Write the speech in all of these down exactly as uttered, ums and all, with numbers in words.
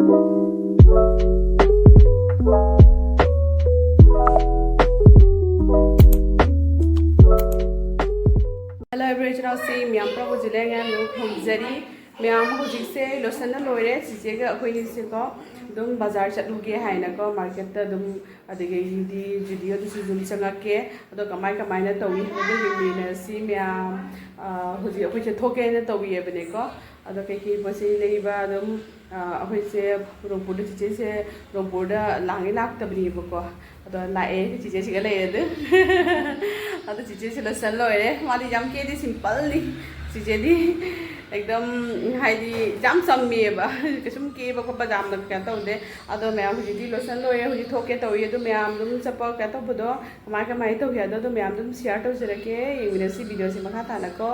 Hello everyone, ꯏꯆꯤꯟꯅꯥꯎꯁꯤ ꯃꯌꯥꯝ ꯄꯨꯝꯅꯃꯛꯄꯨ ꯖꯤꯂꯦꯡ ꯉꯥꯏꯅ ꯈꯨꯔꯨꯝꯖꯔꯤ꯫ ꯃꯌꯥꯝ ꯍꯧꯖꯤꯛꯁꯦ ꯂꯣꯏꯁꯟꯅ ꯂꯣꯏꯔꯦ꯫ ꯆꯤꯆꯦꯒ ꯑꯩꯈꯣꯏꯅꯤꯁꯦꯀꯣ ꯑꯗꯨꯝ ꯕꯖꯥꯔ ꯆꯠꯂꯨꯒꯦ ꯍꯥꯏꯅꯀꯣ ꯃꯥꯔꯀꯦꯠꯇ ꯑꯗꯨꯝ, ꯑꯗꯒꯤꯗꯤ ꯖꯨꯗꯤꯑꯣꯗꯁꯨ ꯑꯗꯨꯝ ꯆꯪꯉꯛꯀꯦ꯫ ꯑꯗꯣ ꯀꯃꯥꯏ ꯀꯃꯥꯏꯅ ꯇꯧꯏ ꯍꯥꯏꯕꯗꯣ ꯌꯦꯡꯃꯤꯟꯅꯁꯤ ꯃꯌꯥꯝ꯫ ꯑ, ꯍꯧꯖꯤꯛ ꯑꯩꯈꯣꯏꯁꯦ ꯊꯣꯛꯀꯦꯅ ꯇꯧꯕꯤꯑꯕꯅꯦꯀꯣ꯫ ꯑꯗꯣ ꯀꯩꯀꯩ ꯄꯣꯠ ꯆꯩ ꯂꯩꯕ ꯑꯗꯨꯝ, ꯑ, ꯑꯩꯈꯣꯏꯁꯦ ꯔꯣꯡꯄꯨꯔꯗ, ꯆꯤꯆꯦꯁꯦ ꯔꯣꯡꯄꯨꯔꯗ ꯂꯥꯛꯅꯤ ꯂꯥꯛꯇꯕꯅꯦꯕꯀꯣ꯫ ꯑꯗꯣ ꯂꯥꯛꯑꯦ ꯆꯤꯆꯦꯁꯤꯒ ꯂꯩꯔꯦ ꯑꯗꯨ꯫ ꯑꯗꯣ ꯆꯤꯆꯦꯁꯦ ꯂꯣꯏꯁꯟ ꯂꯣꯏꯔꯦ꯫ ꯃꯥꯗꯤ ꯌꯥꯝ ꯀꯦꯗꯤ ꯁꯤꯝꯄꯜꯅꯤ꯫ ꯆꯤꯆꯦꯗꯤ ꯑꯦꯛꯗꯝ ꯍꯥꯏꯗꯤ ꯌꯥꯝ ꯆꯝꯃꯦꯕ꯫ ꯀꯩꯁꯨꯝ ꯀꯦꯕ ꯈꯣꯠꯄ ꯌꯥꯝꯅ ꯀꯩꯅꯣ ꯇꯧꯗꯦ꯫ ꯑꯗꯣ ꯃꯌꯥꯝ ꯍꯧꯖꯤꯛꯇꯤ ꯂꯣꯏꯁꯟ ꯂꯣꯏꯔꯦ꯫ ꯍꯧꯖꯤꯛ ꯊꯣꯛꯀꯦ ꯇꯧꯔꯤ꯫ ꯑꯗꯨ ꯃꯌꯥꯝ ꯑꯗꯨꯝ ꯆꯠꯄ ꯀꯩꯅꯣ ꯇꯧꯕꯗꯣ ꯀꯃꯥꯏ ꯀꯃꯥꯏꯅ ꯇꯧꯒꯦ ꯍꯥꯏꯗꯣ ꯑꯗꯨ ꯃꯌꯥꯝ ꯑꯗꯨꯝ ꯁꯤꯌꯥꯔ ꯇꯧꯖꯔꯛꯀꯦ꯫ ꯌꯦꯡꯃꯤꯟꯅꯁꯤ ꯚꯤꯗꯤꯑꯣꯁꯦ ꯃꯈꯥ ꯇꯥꯅꯀꯣ꯫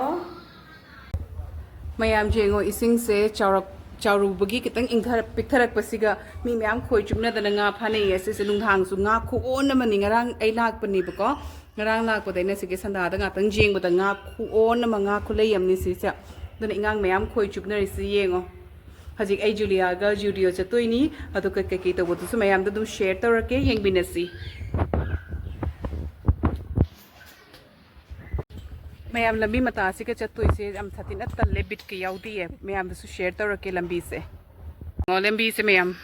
ꯃꯌꯥꯝ ꯌꯦꯡꯉꯣ, ꯏꯁꯤꯡꯁꯦ ꯆꯥꯎꯔꯛ-, ꯆꯥꯎꯔꯨꯕꯒꯤ ꯈꯤꯇꯪ ꯏꯪꯊꯔꯛ-, ꯄꯤꯛꯊꯔꯛꯄꯁꯤꯒ ꯃꯤ ꯃꯌꯥꯝ ꯈꯣꯏ ꯆꯨꯞꯅꯗꯅ ꯉꯥ ꯐꯥꯅꯩꯌꯦ꯫ ꯁꯤꯁꯦ ꯅꯨꯡꯗꯥꯡꯁꯨ ꯉꯥ ꯈꯨꯑꯣꯟ ꯑꯃꯅꯤ꯫ ꯉꯔꯥꯡ ꯑꯩ ꯂꯥꯛꯄꯅꯦꯕꯀꯣ, ꯉꯔꯥꯡ ꯂꯥꯛꯄꯗ ꯑꯩꯅ ꯁꯤꯒꯤ ꯁꯟꯗꯥꯗ ꯉꯥꯛꯇꯪ ꯌꯦꯡꯕꯗ ꯉꯥ ꯈꯨꯑꯣꯟ ꯑꯃ, ꯉꯥ ꯈꯨꯂꯩ ꯑꯃꯅꯤ ꯁꯤꯁꯦ꯫ ꯑꯗꯨꯅ ꯏꯉꯥꯡ ꯃꯌꯥꯝ ꯈꯣꯏ ꯆꯨꯞꯅꯔꯤꯁꯤ ꯌꯦꯡꯉꯣ꯫ ꯍꯧꯖꯤꯛ ꯑꯩ ꯖꯨꯂꯤꯌꯥꯒ ꯖꯨꯗꯤꯑꯣ ꯆꯠꯇꯣꯏꯅꯤ꯫ ꯑꯗꯨꯒ ꯀꯩꯀꯩ ꯇꯧꯕꯗꯨꯁꯨ ꯃꯌꯥꯝꯗ ꯑꯗꯨꯝ ꯁꯤꯌꯔ ꯇꯧꯔꯛꯀꯦ, ꯌꯦꯡꯃꯤꯟꯅꯁꯤ꯫ ꯃꯌꯥꯝ ꯂꯝꯕꯤ ꯃꯇꯥꯁꯤꯒ ꯆꯠꯇꯣꯏꯁꯦ ꯌꯥꯝ ꯁꯥꯊꯤꯅ ꯇꯜꯂꯦ, ꯕꯤꯠꯀ ꯌꯥꯎꯗꯤꯌꯦ꯫ ꯃꯌꯥꯝꯗꯁꯨ ꯁꯤꯌꯔ ꯇꯧꯔꯛꯀꯦ ꯂꯝꯕꯤꯁꯦ꯫ ꯑꯣ, ꯂꯝꯕꯤꯁꯦ ꯃꯌꯥꯝ꯫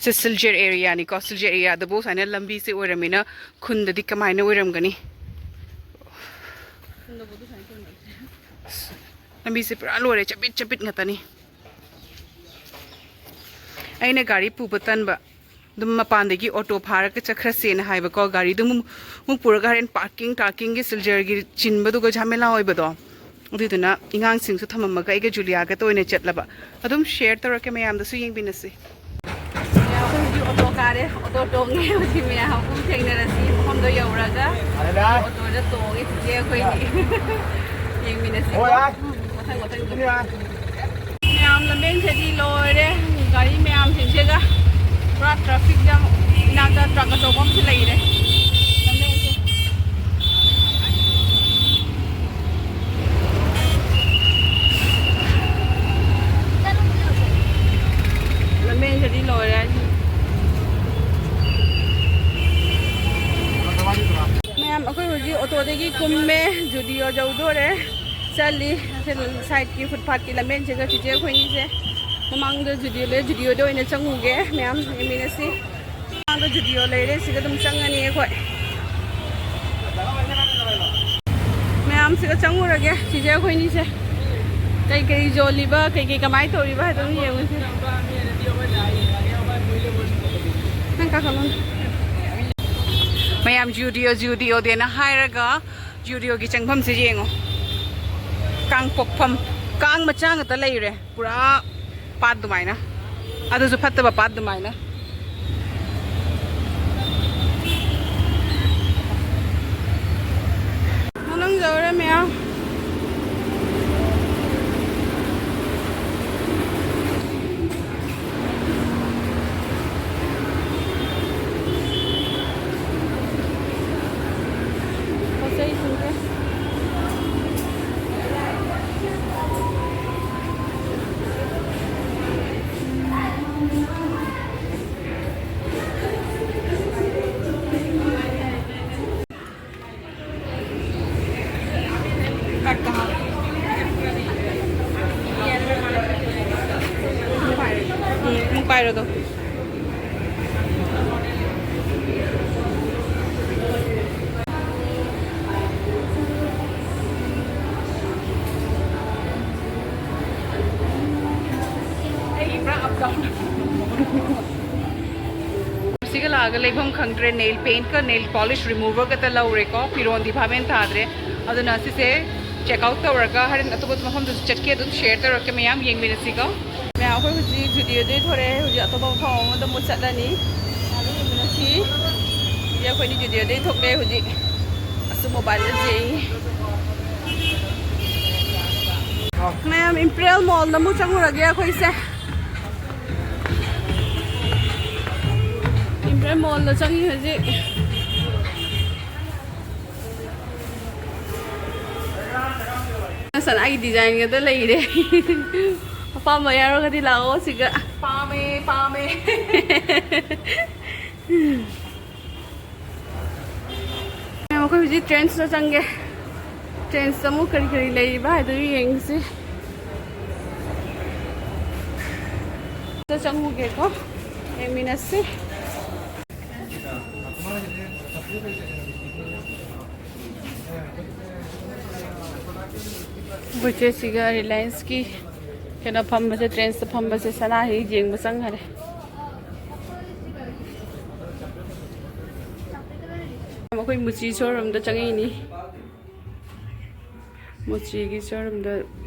ꯁꯤ ꯁꯤꯜꯆꯔ ꯑꯦꯔꯤꯌꯥꯅꯤꯀꯣ꯫ ꯁꯤꯜꯆꯔ ꯑꯦꯔꯤꯌꯥꯗꯕꯨ ꯁꯨꯃꯥꯏꯅ ꯂꯝꯕꯤꯁꯦ ꯑꯣꯏꯔꯝꯃꯤꯅ ꯈꯨꯟꯗꯗꯤ ꯀꯃꯥꯏꯅ ꯑꯣꯏꯔꯝꯒꯅꯤ? ꯂꯝꯕꯤꯁꯦ ꯄꯨꯔꯥ ꯂꯣꯏꯔꯦ, ꯆꯄꯤꯠ ꯆꯄꯤꯠ ꯉꯥꯛꯇꯅꯤ꯫ ꯑꯩꯅ ꯒꯥꯔꯤ ꯄꯨꯕ ꯇꯟꯕ, ꯑꯗꯨꯝ ꯃꯄꯥꯟꯗꯒꯤ ꯑꯣꯇꯣ ꯐꯥꯔꯒ ꯆꯠꯈ꯭ꯔꯁꯦꯅ ꯍꯥꯏꯕꯀꯣ꯫ ꯒꯥꯔꯤꯗꯨ ꯑꯃꯨꯛ, ꯑꯃꯨꯛ ꯄꯨꯔꯒ ꯍꯣꯔꯦꯟ ꯄꯥꯔꯀꯤꯡ ꯇꯥꯔꯀꯤꯡꯒꯤ ꯁꯤꯜꯆꯔꯒꯤ ꯆꯤꯟꯕꯗꯨꯒ ꯖꯥꯃꯦꯂꯥ ꯑꯣꯏꯕꯗꯣ, ꯑꯗꯨꯗꯨꯅ ꯑꯉꯥꯡꯁꯤꯡꯁꯨ ꯊꯝꯃꯝꯃꯒ ꯑꯩꯒ ꯖꯨꯂꯤꯌꯥꯒꯇ ꯑꯣꯏꯅ ꯆꯠꯂꯕ꯫ ꯑꯗꯨꯝ ꯁꯤꯌꯔ ꯇꯧꯔꯛꯀꯦ, ꯃꯌꯥꯝꯗꯁꯨ ꯌꯦꯡꯃꯤꯟꯅꯁꯤ꯫ ꯑꯩꯈꯣꯏ ꯍꯧꯖꯤꯛ ꯑꯣꯇꯣ ꯀꯥꯔꯦ, ꯑꯣꯇꯣ ꯇꯣꯡꯉꯦ꯫ ꯍꯧꯖꯤꯛ ꯃꯌꯥꯝ ꯑꯃꯨꯛ ꯊꯦꯡꯅꯔꯁꯤ ꯃꯐꯝꯗꯣ ꯌꯧꯔꯒ꯫ ꯑꯣꯇꯣꯗ ꯇꯣꯡꯉꯦ ꯆꯤꯆꯦ ꯑꯩꯈꯣꯏꯅꯤ꯫ ꯌꯦꯡꯃꯤꯟꯅꯁꯤ꯫ ꯃꯊꯪ ꯃꯊꯪ ꯃꯌꯥꯝ ꯂꯝꯕꯦꯟꯁꯤꯗꯤ ꯂꯣꯏꯔꯦ꯫ ꯒꯥꯔꯤ ꯃꯌꯥꯝꯁꯤꯡꯁꯤꯒ ꯄꯨꯔꯥ ꯇ꯭ꯔꯥꯐꯤꯛ ꯖꯥꯝ꯫ ꯏꯅꯥꯛꯇ ꯇ꯭ꯔꯛ ꯑꯆꯧꯕ ꯑꯃꯁꯨ ꯂꯩꯔꯦ꯫ ꯂꯝꯕꯦꯟꯁꯦ꯫ ꯌꯧꯗꯣꯔꯦ꯫ ꯆꯠꯂꯤ꯫ ꯁꯥꯏꯠꯀꯤ ꯐꯨꯠꯄꯥꯠꯀꯤ ꯂꯝꯕꯦꯟꯁꯤꯒ ꯆꯤꯆꯦ ꯑꯩꯈꯣꯏꯅꯤꯁꯦ ꯃꯃꯥꯡꯗ ꯖꯨꯗꯤꯑꯣ ꯂꯩ, ꯖꯨꯗꯤꯑꯣꯗ ꯑꯣꯏꯅ ꯆꯪꯉꯨꯒꯦ ꯃꯌꯥꯝ ꯌꯦꯡꯃꯤꯟꯅꯁꯤ꯫ ꯃꯃꯥꯡꯗ ꯖꯨꯗꯤꯑꯣ ꯂꯩꯔꯦ, ꯁꯤꯗ ꯑꯗꯨꯝ ꯆꯪꯉꯅꯤ ꯑꯩꯈꯣꯏ꯫ ꯃꯌꯥꯝꯁꯤꯒ ꯆꯪꯉꯨꯔꯒꯦ꯫ ꯆꯤꯆꯦ ꯑꯩꯈꯣꯏꯅꯤꯁꯦ ꯀꯩꯀꯩ ꯌꯣꯜꯂꯤꯕ, ꯀꯩꯀꯩ ꯀꯃꯥꯏꯅ ꯇꯧꯔꯤꯕ ꯍꯥꯏꯗꯣ ꯑꯗꯨꯝ ꯌꯦꯡꯉꯨꯁꯦ꯫ ꯅꯪ ꯀꯥꯈꯠꯂꯣꯅꯦ꯫ ꯃꯌꯥꯝ ꯖꯨꯗꯤꯑꯣ, ꯖꯨꯗꯤꯑꯣꯗꯦꯅ ꯍꯥꯏꯔꯒ ꯖꯨꯗꯤꯑꯣꯒꯤ ꯆꯪꯐꯝꯁꯦ ꯌꯦꯡꯉꯣ꯫ ꯀꯥꯡ ꯄꯣꯛꯐꯝ, ꯀꯥꯡ ꯃꯆꯥ ꯉꯥꯛꯇ ꯂꯩꯔꯦ꯫ ꯄꯨꯔꯥ ꯄꯥꯠ ꯑꯗꯨꯃꯥꯏꯅ, ꯑꯗꯨꯁꯨ ꯐꯠꯇꯕ ꯄꯥꯠ ꯑꯗꯨꯃꯥꯏꯅ꯫ ꯃꯅꯨꯡ ꯌꯧꯔꯦ ꯃꯌꯥꯝ꯫ ꯄꯣꯠ ꯆꯩꯁꯤꯡꯁꯦ꯫ ꯎꯝ, ꯄꯥꯏꯔꯣ ꯑꯗꯣ꯫ ꯑꯩꯒꯤ ꯄꯨꯔꯥ ꯑꯞ ꯗꯥꯎꯟ꯫ ꯁꯤꯒ ꯂꯥꯛꯑꯒ ꯂꯩꯐꯝ ꯈꯪꯗ꯭ꯔꯦ꯫ ꯅꯦꯜ ꯄꯦꯟꯠꯀ ꯅꯦꯜ ꯄꯣꯂꯤꯁ ꯔꯤꯃꯨꯚꯔ ꯈꯛꯇ ꯂꯧꯔꯦꯀꯣ꯫ ꯐꯤꯔꯣꯟꯗꯤ ꯚꯥꯞ ꯃꯦꯟ ꯇꯥꯗ꯭ꯔꯦ꯫ ꯑꯗꯨꯅ ꯁꯤꯁꯦ ꯆꯦꯛ ꯑꯥꯎꯠ ꯇꯧꯔꯒ ꯍꯣꯔꯦꯟ ꯑꯇꯣꯞ ꯑꯇꯣꯞꯄ ꯃꯐꯝꯗꯁꯨ ꯆꯠꯀꯦ, ꯑꯗꯨꯝ ꯁꯤꯌꯔ ꯇꯧꯔꯛꯀꯦ꯫ ꯃꯌꯥꯝ ꯌꯦꯡꯃꯤꯟꯅꯁꯤꯀꯣ꯫ ꯃꯌꯥꯝ ꯑꯩꯈꯣꯏ ꯍꯧꯖꯤꯛ ꯖꯨꯗꯤꯑꯣꯗꯩ ꯊꯣꯔꯛꯑꯦ꯫ ꯍꯧꯖꯤꯛ ꯑꯇꯣꯞꯄ ꯃꯐꯝ ꯑꯃꯗ ꯑꯃꯨꯛ ꯆꯠꯂꯅꯤ꯫ ꯃꯌꯥꯝ ꯌꯦꯡꯃꯤꯟꯅꯁꯤ꯫ ꯍꯧꯖꯤꯛ ꯑꯩꯈꯣꯏꯅꯤ ꯖꯨꯗꯤꯑꯣꯗꯩ ꯊꯣꯛꯂꯛꯑꯦ꯫ ꯍꯧꯖꯤꯛ ꯑꯁ ꯃꯣꯕꯥꯏꯜꯗ ꯌꯦꯡꯉꯤ꯫ ꯃꯌꯥꯝ ꯏꯝꯄꯤꯔꯤꯌꯦꯜ ꯃꯣꯜꯗ ꯑꯃꯨꯛ ꯆꯪꯉꯨꯔꯒꯦ ꯑꯩꯈꯣꯏꯁꯦ꯫ ꯏꯝꯄꯤꯔꯤꯌꯦꯜ ꯃꯣꯜꯗ ꯆꯪꯉꯤ ꯍꯧꯖꯤꯛ꯫ ꯁꯅꯥꯒꯤ ꯗꯤꯖꯥꯏꯟꯒꯗ ꯂꯩꯔꯦ꯫ ꯑꯄꯥꯝꯕ ꯌꯥꯎꯔꯒꯗꯤ ꯂꯥꯛꯑꯣ ꯁꯤꯒ꯫ ꯄꯥꯝꯃꯦ, ꯄꯥꯝꯃꯦ꯫ ꯃꯌꯥꯝ, ꯑꯩꯈꯣꯏ ꯍꯧꯖꯤꯛ ꯇ꯭ꯔꯦꯟꯁꯇ ꯆꯪꯒꯦ꯫ Trainꯁꯤꯗ ꯑꯃꯨꯛ ꯀꯔꯤ ꯀꯔꯤ ꯂꯩꯔꯤꯕ ꯍꯥꯏꯗꯣ ꯌꯦꯡꯁꯤ꯫ ꯆꯪꯉꯨꯒꯦꯀꯣ, ꯌꯦꯡꯃꯤꯟꯅꯁꯤ꯫ ꯑꯩꯈꯣꯏ ꯆꯦꯁꯤꯒ Relianceꯀꯤ ꯀꯩꯅꯣ ꯐꯝꯕꯁꯦ, Trendsꯇ ꯐꯝꯕꯁꯦ ꯁꯅꯥ ꯍꯦꯛ ꯌꯦꯡꯕ ꯆꯪꯈꯔꯦ꯫ ꯑꯩꯈꯣꯏ ꯃꯨꯆꯤ showroomꯗ ꯆꯪꯉꯛꯏꯅꯤ꯫ ꯃꯨꯆꯤꯒꯤ showroomꯗ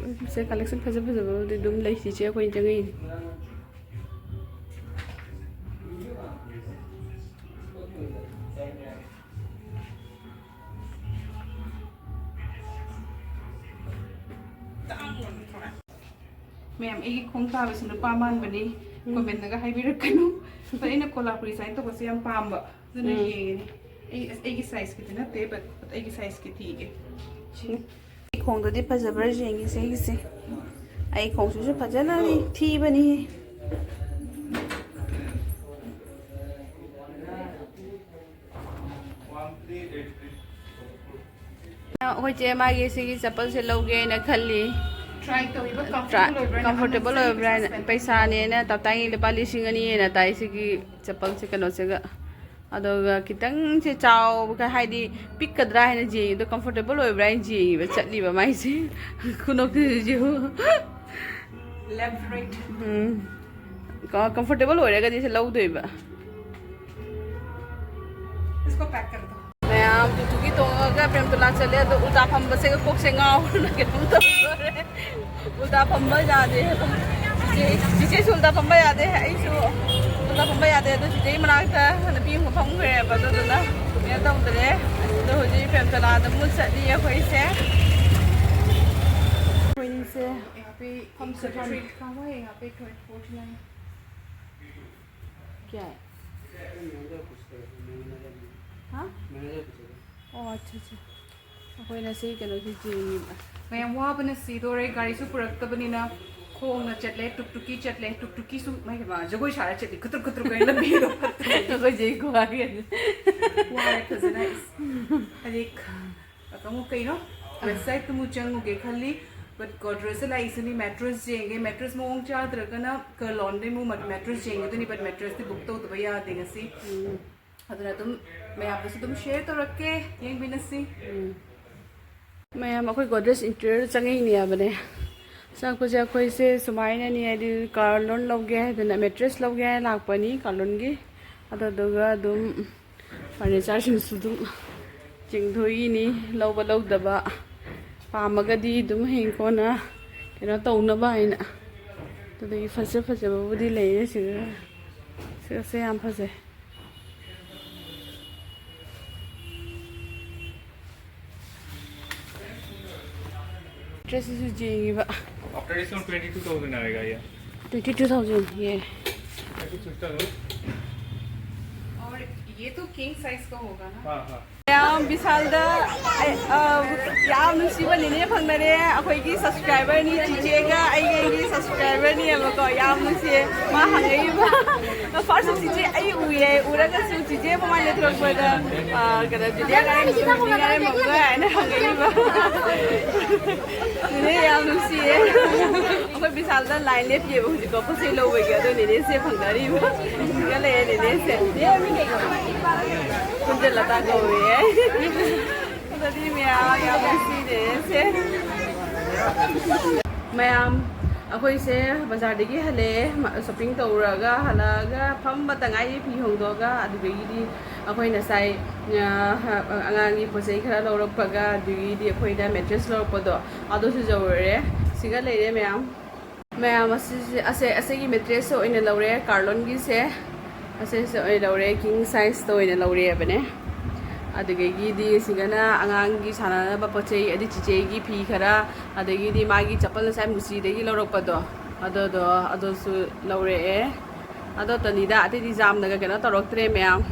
ꯁꯦ collection ꯐꯖ ꯐꯖꯕꯕꯨꯗꯤ ꯑꯗꯨꯝ ꯂꯩ꯫ ꯆꯤꯆꯦ ꯑꯩꯈꯣꯏꯅ ꯆꯪꯉꯛꯏꯅꯤ꯫ ꯃꯌꯥꯝ, ꯑꯩꯒꯤ ꯈꯣꯡ ꯇꯥꯕꯁꯤ ꯅꯨꯄꯥ ꯃꯥꯟꯕꯅꯤ꯫ Commentꯅꯒ ꯍꯥꯏꯕꯤꯔꯛꯀꯅꯨ꯫ But ꯑꯩꯅ ꯀꯣꯂꯥꯄꯨꯔꯤ ꯁꯥꯏꯅ ꯇꯧꯕꯁꯦ ꯌꯥꯝ ꯄꯥꯝꯕ꯫ ꯑꯗꯨꯅ ꯎꯝ꯫ ꯌꯦꯡꯉꯤꯅꯦ꯫ ꯑꯩ, ꯑꯁ, ꯑꯩꯒꯤ sizeꯀꯤꯗꯤ ꯅꯠꯇꯦ, but, but ꯑꯩꯒꯤ sizeꯀꯤ ꯊꯤꯒꯦ꯫ ꯁꯤ꯫ ꯑꯩ ꯈꯣꯡꯗꯗꯤ ꯐꯖꯕ꯭ꯔꯥ ꯌꯦꯡꯒꯦꯁꯦ ꯑꯩꯒꯤꯁꯦ꯫ ꯑꯩ ꯈꯣꯡꯁꯤꯁꯨ ꯐꯖꯅ ꯊꯤꯕꯅꯤ꯫ ꯑꯩꯈꯣꯏ ꯆꯦ ꯃꯥꯒꯤ ꯁꯤꯒꯤ ꯆꯄꯜꯁꯦ ꯂꯧꯒꯦꯅ ꯈꯜꯂꯤ꯫ Try ꯇꯧꯔꯤꯕ, comfortable ꯑꯣꯏꯕ꯭ꯔꯥ ꯍꯥꯏꯅ꯫ Comfortable ꯑꯣꯏꯕ꯭ꯔꯥ ꯍꯥꯏꯅ꯫ ꯄꯩꯁꯥꯅꯦꯅ ꯇꯞꯇꯥꯏꯒꯤ ꯂꯨꯄꯥ ꯂꯤꯁꯤꯡ ꯑꯅꯤ ꯍꯦꯟꯅ ꯇꯥꯏ ꯁꯤꯒꯤ ꯆꯄꯜꯁꯦ ꯀꯩꯅꯣꯁꯤꯒ꯫ ꯑꯗꯨꯒ ꯈꯤꯇꯪꯁꯦ ꯆꯥꯎꯕ ꯍꯥꯏꯗꯤ ꯄꯤꯛꯀꯗ꯭ꯔꯥ ꯍꯥꯏꯅ ꯌꯦꯡꯉꯤ, ꯑꯗꯣ comfortable ꯑꯣꯏꯕ꯭ꯔꯥ ꯍꯥꯏꯅ ꯌꯦꯡꯉꯤꯕ ꯆꯠꯂꯤꯕ ꯃꯥꯏꯁꯦ꯫ ꯈꯨꯅꯣꯛꯇꯨꯁꯨ꯫ Left, right꯫ ꯎꯝ꯫ ꯀ-, comfortable ꯑꯣꯏꯔꯒꯗꯤ ꯁꯤ ꯂꯧꯗꯣꯏꯕ꯫ इसको pack कर दो। ꯃꯌꯥꯝ ꯇꯨꯛꯇꯨꯛꯀꯤ ꯇꯣꯡꯉꯒ ꯄ꯭ꯔꯦꯝꯇꯣꯂꯥ ꯆꯠꯂꯦ, ꯑꯗꯣ ꯎꯜꯇꯥ ꯐꯝꯕꯁꯦ ꯀꯣꯛꯁꯦ ꯉꯥꯎꯔꯅ ꯀꯩꯅꯣꯝ ꯇꯧꯗꯣꯔꯦ꯫ ꯎꯜꯇꯥ ꯐꯝꯕ ꯌꯥꯗꯦ꯫ ꯆꯤꯆꯦ, ꯆꯤꯆꯦꯁꯨ ꯎꯜꯇꯥ ꯐꯝꯕ ꯌꯥꯗꯦ, ꯑꯩꯁꯨ ꯎꯜꯇꯥ ꯐꯝꯕ ꯌꯥꯗꯦ꯫ ꯑꯗꯣ ꯆꯤꯆꯦꯒꯤ ꯃꯅꯥꯛꯇ ꯅꯨꯄꯤ ꯑꯃ ꯐꯝꯈ꯭ꯔꯦꯕ, ꯑꯗꯨꯗꯨꯅ ꯀꯩꯅꯣ ꯇꯧꯗ꯭ꯔꯦ꯫ ꯑꯗꯣ ꯍꯧꯖꯤꯛ ꯄ꯭ꯔꯦꯝꯇꯣꯂꯥꯗ ꯑꯃꯨꯛ ꯆꯠꯂꯤ ꯑꯩꯈꯣꯏꯁꯦ꯫ ꯑꯩꯈꯣꯏꯅꯤꯁꯦ ꯐꯝꯁꯦ ꯐꯝ-, ꯀꯌꯥ? ꯍꯥ? ꯑꯣ, ꯑꯠꯆꯥ, ꯑꯠꯆꯥ꯫ ꯑꯩꯈꯣꯏꯅ ꯁꯤ ꯀꯩꯅꯣꯁꯤ ꯌꯦꯡꯉꯤꯕ꯫ ꯃꯌꯥꯝ ꯋꯥꯕꯅ ꯁꯤꯗꯣꯔꯦ, ꯒꯥꯔꯤꯁꯨ ꯄꯨꯔꯛꯇꯕꯅꯤꯅ ꯈꯣꯡꯅ ꯆꯠꯂꯦ, ꯇꯨꯛꯇꯨꯛꯀꯤ ꯆꯠꯂꯦ, ꯇꯨꯛꯇꯨꯛꯀꯤꯁꯨ ꯃꯥꯏ ꯄꯦꯝꯃ, ꯖꯒꯣꯏ ꯁꯥꯔ ꯆꯠꯂꯤ, ꯈꯨꯇ꯭ꯔꯨꯛ ꯈꯨꯇ꯭ꯔꯨꯛ ꯀꯩꯅ ꯂꯝꯕꯤꯗꯣ ꯐꯠꯇ꯭ꯔꯦ꯫ ꯑꯩꯈꯣꯏ ꯆꯦ ꯈꯨꯍꯥꯏꯒꯗꯤ꯫ ꯋꯥꯔꯦ ꯐꯖꯅ꯫ ꯑꯗꯩ ꯑꯃꯨꯛ ꯀꯩꯅꯣ? ꯋꯦꯕꯁꯥꯏꯠꯇꯨ ꯑꯃꯨꯛ ꯆꯪꯉꯨꯒꯦ ꯈꯜꯂꯤ꯫ ꯕꯠ ꯒꯣꯗ꯭ꯔꯦꯖꯇ ꯂꯥꯛꯏꯁꯤꯅꯤ, ꯃꯦꯇ꯭ꯔꯦꯁ ꯌꯦꯡꯒꯦ꯫ ꯃꯦꯇ꯭ꯔꯦꯁ ꯃꯑꯣꯡ ꯆꯥꯗ꯭ꯔꯒꯅ ꯀꯂꯣꯟꯗꯩ ꯑꯃꯨꯛ ꯃꯦꯇ꯭ꯔꯦꯁ ꯌꯦꯡꯒꯗꯣꯏꯅꯤ, ꯕꯠ ꯃꯦꯇ꯭ꯔꯦꯁꯇꯤ ꯕꯨꯛ ꯇꯧꯗꯕ ꯌꯥꯗꯦ ꯉꯁꯤ꯫ ꯑꯗꯨꯅ ꯑꯗꯨꯝ ꯃꯌꯥꯝꯗꯁꯨ ꯑꯗꯨꯝ ꯁꯤꯌꯔ ꯇꯧꯔꯛꯀꯦ, ꯌꯦꯡꯃꯤꯟꯅꯁꯤ꯫ ꯃꯌꯥꯝ, ꯑꯩꯈꯣꯏ ꯒꯣꯗ꯭ꯔꯦꯖ ꯏꯟꯇꯤꯔꯤꯌꯔ ꯆꯪꯉꯛꯏꯅꯦ ꯍꯥꯏꯕꯅꯦ꯫ ꯆꯪꯉꯛꯄꯁꯦ ꯑꯩꯈꯣꯏꯁꯦ ꯁꯨꯃꯥꯏꯅꯅꯤ, ꯍꯥꯏꯗꯤ ꯀꯥꯔꯂꯣꯟ ꯂꯧꯒꯦ ꯍꯥꯏꯗꯅ ꯃꯦꯇ꯭ꯔꯦꯁ ꯂꯧꯒꯦ ꯍꯥꯏꯅ ꯂꯥꯛꯄꯅꯤ, ꯀꯥꯔꯂꯣꯟꯒꯤ꯫ ꯑꯗꯨꯗꯨꯒ ꯑꯗꯨꯝ ꯐꯔꯅꯤꯆꯔꯁꯤꯡꯁꯨ ꯑꯗꯨꯝ ꯆꯤꯡꯊꯣꯛꯏꯅꯤ, ꯂꯧꯕ ꯂꯧꯗꯕ ꯄꯥꯝꯃꯒꯗꯤ ꯑꯗꯨꯝ ꯍꯌꯦꯡ ꯀꯣꯟꯅ ꯀꯩꯅꯣ ꯇꯧꯅꯕ ꯍꯥꯏꯅ꯫ ꯑꯗꯨꯗꯒꯤ ꯐꯖ ꯐꯖꯕꯕꯨꯗꯤ ꯂꯩꯔꯦ ꯁꯤꯒ, ꯁꯤꯒꯁꯦ ꯌꯥꯝ ꯐꯖꯩ꯫ ꯗ꯭ꯔꯦꯁꯁꯤꯁꯨ ꯌꯦꯡꯉꯤꯕ꯫ After discount twenty two thousand आएगा ये। Twenty two thousand ये। ये कुछ सिस्टम है। और ये तो किंग साइज का होगा ना? हाँ, हाँ। ꯌꯥꯝ ꯕꯤꯁꯥꯜꯗ, ꯑꯩ, ꯑ, ꯌꯥꯝ ꯅꯨꯡꯁꯤꯕ ꯅꯤꯅꯦ ꯐꯪꯅꯔꯦ꯫ ꯑꯩꯈꯣꯏꯒꯤ ꯁꯕꯁꯀ꯭ꯔꯥꯏꯕꯔꯅꯤ, ꯆꯤꯆꯦꯒ ꯑꯩꯒꯤ ꯁꯕꯁꯀ꯭ꯔꯥꯏꯕꯔꯅꯤꯕꯀꯣ꯫ ꯌꯥꯝ ꯅꯨꯡꯁꯤꯌꯦ꯫ ꯃꯥ ꯍꯪꯉꯛꯏꯕ꯫ ꯐꯥꯔꯁ ꯆꯤꯆꯦ ꯑꯩ ꯎꯏꯌꯦ, ꯎꯔꯒꯁꯨ ꯆꯤꯆꯦ ꯃꯃꯥꯏ ꯂꯩꯊꯣꯔꯛꯄꯗ, ꯑ, ꯀꯩꯅꯣ, ꯆꯤꯆꯦ ꯉꯔꯥꯡ ꯅꯨꯃꯤꯠ ꯉꯔꯥꯡ ꯃꯪꯕ꯭ꯔꯥ ꯍꯥꯏꯅ ꯍꯪꯉꯛꯏꯕ꯫ ꯅꯤꯅꯦ ꯌꯥꯝ ꯅꯨꯡꯁꯤꯌꯦ꯫ ꯑꯩꯈꯣꯏ ꯕꯤꯁꯥꯜꯗ ꯂꯥꯏꯟ ꯂꯦꯞꯄꯤꯌꯦꯕ ꯍꯧꯖꯤꯛꯀꯣ, ꯄꯣꯠ ꯆꯩ ꯂꯧꯕꯒꯤ꯫ ꯑꯗꯣ ꯅꯤꯅꯦꯁꯦ ꯐꯪꯅꯔꯤꯕ꯫ ꯁꯤꯒ ꯂꯩꯌꯦ ꯅꯤꯅꯦꯁꯦ꯫ ꯀꯨꯟꯖꯂꯇꯥ ꯀꯧꯋꯦ꯫ ꯑꯗꯨꯗꯤ ꯃꯌꯥꯝ ꯌꯥꯝ ꯅꯨꯡꯁꯤ ꯅꯤꯅꯦꯁꯦ꯫ ꯃꯌꯥꯝ, ꯑꯩꯈꯣꯏꯁꯦ ꯕꯖꯥꯔꯗꯒꯤ ꯍꯜꯂꯛꯑꯦ꯫ ꯃ-, ꯁꯣꯄꯤꯡ ꯇꯧꯔꯒ ꯍꯜꯂꯛꯑꯒ ꯐꯝꯕꯇ ꯉꯥꯏꯔꯤ, ꯐꯤ ꯍꯣꯡꯗꯣꯛꯑꯒ꯫ ꯑꯗꯨꯗꯒꯤꯗꯤ ꯑꯩꯈꯣꯏ ꯉꯁꯥꯏ, ꯑ, ꯑꯉꯥꯡꯒꯤ ꯄꯣꯠ ꯆꯩ ꯈꯔ ꯂꯧꯔꯛꯄꯒ, ꯑꯗꯨꯗꯒꯤꯗꯤ ꯑꯩꯈꯣꯏꯅ ꯃꯦꯇ꯭ꯔꯦꯁ ꯂꯧꯔꯛꯄꯗꯣ, ꯑꯗꯨꯁꯨ ꯌꯧꯔꯦ꯫ ꯁꯤꯒ ꯂꯩꯔꯦ ꯃꯌꯥꯝ꯫ ꯃꯌꯥꯝ, ꯑꯁꯤꯁꯦ, ꯑꯁꯦ-, ꯑꯁꯤꯒꯤ ꯃꯦꯇ꯭ꯔꯦꯁꯁꯦ ꯑꯣꯏꯅ ꯂꯧꯔꯦ, ꯀꯥꯔꯂꯣꯟꯒꯤꯁꯦ꯫ ꯑꯁꯤꯁꯦ ꯑꯣꯏꯅ ꯂꯧꯔꯦ, ꯀꯤꯡ ꯁꯥꯏꯖꯇ ꯑꯣꯏꯅ ꯂꯧꯔꯦꯕꯅꯦ꯫ ꯑꯗꯨꯗꯒꯤꯗꯤ ꯁꯤꯒꯅ ꯑꯉꯥꯡꯒꯤ ꯁꯥꯟꯅꯅꯕ ꯄꯣꯠ ꯆꯩ, ꯑꯗꯩ ꯆꯤꯆꯦꯒꯤ ꯐꯤ ꯈꯔ, ꯑꯗꯒꯤꯗꯤ ꯃꯥꯒꯤ ꯆꯄꯜ ꯉꯁꯥꯏ ꯃꯨꯁꯤꯗꯒꯤ ꯂꯧꯔꯛꯄꯗꯣ, ꯑꯗꯨꯗꯣ, ꯑꯗꯨꯁꯨ ꯂꯧꯔꯛꯑꯦ꯫ ꯑꯗꯣ ꯇꯅꯤꯗ, ꯑꯇꯩꯗꯤ ꯌꯥꯝꯅꯒ ꯀꯩꯅꯣ ꯇꯧꯔꯛꯇ꯭ꯔꯦ ꯃꯌꯥꯝ꯫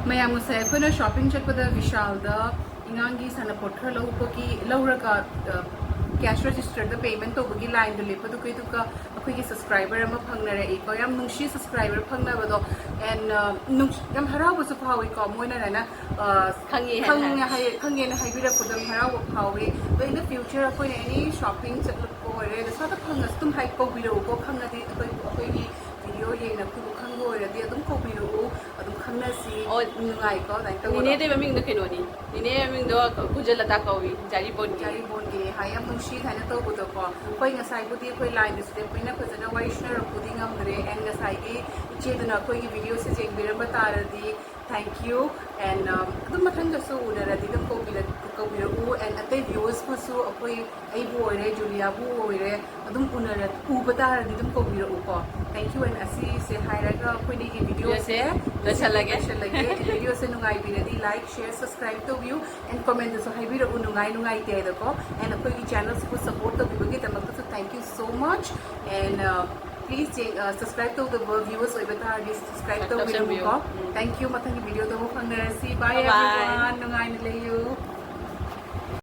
ꯃꯌꯥꯝ, ꯉꯁꯥꯏ ꯑꯩꯈꯣꯏꯅ ꯁꯣꯄꯤꯡ ꯆꯠꯄꯗ ꯕꯤꯁꯥꯜꯗ ꯏꯉꯥꯡꯒꯤ ꯁꯥꯟꯅꯄꯣꯠ ꯈꯔ ꯂꯧꯕꯒꯤ, ꯂꯧꯔꯒ, ꯑ, cash register ꯗ payment ꯇꯧꯕꯒꯤ line ꯗ ꯂꯦꯞꯄꯗꯨꯒꯤꯗꯨꯒ ꯑꯩꯈꯣꯏꯒꯤ subscriber ꯑꯃ ꯐꯪꯅꯔꯛꯏꯀꯣ꯫ ꯌꯥꯝ ꯅꯨꯡꯁꯤ subscriber ꯐꯪꯅꯕꯗꯣ꯫ And ꯌꯥꯝ ꯍꯔꯥꯎꯕꯁꯨ ꯐꯥꯎꯏꯀꯣ, ꯃꯣꯏꯅ ꯍꯥꯏꯅ ꯈꯪꯉꯦ ꯈꯪꯉꯦ ꯍꯥꯏ- ꯈꯪꯉꯦꯅ ꯍꯥꯏꯕꯤꯔꯛꯄꯗꯣ ꯌꯥꯝ ꯍꯔꯥꯎꯕ ꯐꯥꯎꯏ꯫ ꯑꯗꯣ in the future ꯑꯩꯈꯣꯏꯅ any shopping ꯆꯠꯂꯛꯄ ꯑꯣꯏꯔꯦ, ꯑꯗ ꯁ꯭ꯋꯥꯏꯗ ꯐꯪꯉꯁꯨ ꯑꯗꯨꯝ ꯍꯥꯏ ꯀꯧꯕꯤꯔꯛꯎꯀꯣ꯫ ꯈꯪꯉꯗꯤ ꯑꯩꯈꯣꯏ ꯑꯩꯈꯣꯏꯒꯤ video ꯌꯦꯡꯅ ꯑꯩꯈꯣꯏꯕꯨ ꯈꯪꯕ ꯑꯣꯏꯔꯗꯤ ꯑꯗꯨꯝ ꯀꯧꯕꯤꯔꯛꯎ, ꯑꯗꯨꯝ ꯈꯪꯅꯁꯤ꯫ ꯑꯣ, ꯅꯨꯡꯉꯥꯏꯀꯣ ꯑꯗꯨꯃꯥꯏꯅ ꯅꯤꯅꯦ ꯇꯧꯕꯗꯣ꯫ ꯇꯩꯕ ꯃꯤꯡꯗꯣ ꯀꯩꯅꯣꯅꯤ, ꯅꯤꯅꯦ ꯃꯤꯡꯗꯣ ꯀꯨꯟꯖꯂꯇꯥ ꯀꯧꯏ, ꯖꯥꯔꯤꯕꯣꯟꯒꯤ꯫ ꯖꯥꯔꯤꯕꯣꯟꯒꯤ ꯍꯥꯏ ꯌꯥꯝ ꯅꯨꯡꯁꯤ ꯍꯥꯏꯅ ꯇꯧꯕꯗꯣꯀꯣ꯫ ꯑꯩꯈꯣꯏ ꯉꯁꯥꯏꯕꯨꯗꯤ ꯑꯩꯈꯣꯏ line ꯗ ꯁꯤꯗ ꯑꯩꯈꯣꯏꯅ ꯐꯖꯅ ꯋꯥꯔꯤ ꯁꯥꯟꯅꯔꯛꯄꯗꯤ ꯉꯝꯗ꯭ꯔꯦ꯫ And ꯉꯁꯥꯏꯒꯤ ꯏꯆꯦꯗꯨꯅ ꯑꯩꯈꯣꯏꯒꯤ video ꯁꯦ ꯌꯦꯡꯕꯤꯔꯝꯕ ꯇꯥꯔꯗꯤ thank you꯫ And ꯑꯗꯨꯝ ꯃꯊꯪꯗꯁꯨ ꯎꯅꯔꯗꯤ ꯑꯗꯨꯝ ꯀꯧꯕꯤꯔꯛ- ꯀꯧꯕꯤꯔꯛꯎ꯫ And ꯑꯇꯩ viewers ꯕꯨꯁꯨ, ꯑꯩꯈꯣꯏ, ꯑꯩꯕꯨ ꯑꯣꯏꯔꯦ, ꯖꯨꯂꯤꯌꯥꯕꯨ ꯑꯣꯏꯔꯦ, ꯑꯗꯨꯝ ꯎꯅꯔ ꯎꯕ ꯇꯥꯔꯗꯤ ꯑꯗꯨꯝ ꯀꯧꯕꯤꯔꯛꯎꯀꯣ꯫ Thank you꯫ And ꯑꯁꯤꯁꯦ ꯍꯥꯏꯔꯒ ꯑꯩꯈꯣꯏꯅꯤꯒꯤ video ꯁꯦ ꯂꯣꯏꯁꯜꯂꯒꯦ꯫ ꯂꯣꯏꯁꯜꯂꯒꯦ꯫ Video ꯁꯦ ꯅꯨꯡꯉꯥꯏꯕꯤꯔꯗꯤ like, share, subscribe ꯇꯧꯕꯤꯌꯨ꯫ And comment ꯇꯁꯨ ꯍꯥꯏꯕꯤꯔꯛꯎ, ꯅꯨꯡꯉꯥꯏ ꯅꯨꯡꯉꯥꯏꯇꯦ ꯍꯥꯏꯗꯣꯀꯣ꯫ And ꯑꯩꯈꯣꯏꯒꯤ channel ꯁꯤꯕꯨ support ꯇꯧꯕꯤꯕꯒꯤꯗꯃꯛꯇꯁꯨ thank you so much꯫ And please subscribe ꯇꯧꯗꯕ viewers ꯑꯣꯏꯕ ꯇꯥꯔꯗꯤ subscribe ꯇꯧꯕꯤꯔꯝꯃꯨꯀꯣ꯫ ꯎꯝ꯫ Thank you꯫ ꯃꯊꯪꯒꯤ video ꯗ ꯑꯃꯨꯛ ꯐꯪꯅꯔꯁꯤ꯫ Bye Bye bye꯫ Everyone꯫ ꯅꯨꯡꯉꯥꯏꯅ ꯂꯩꯌꯨ꯫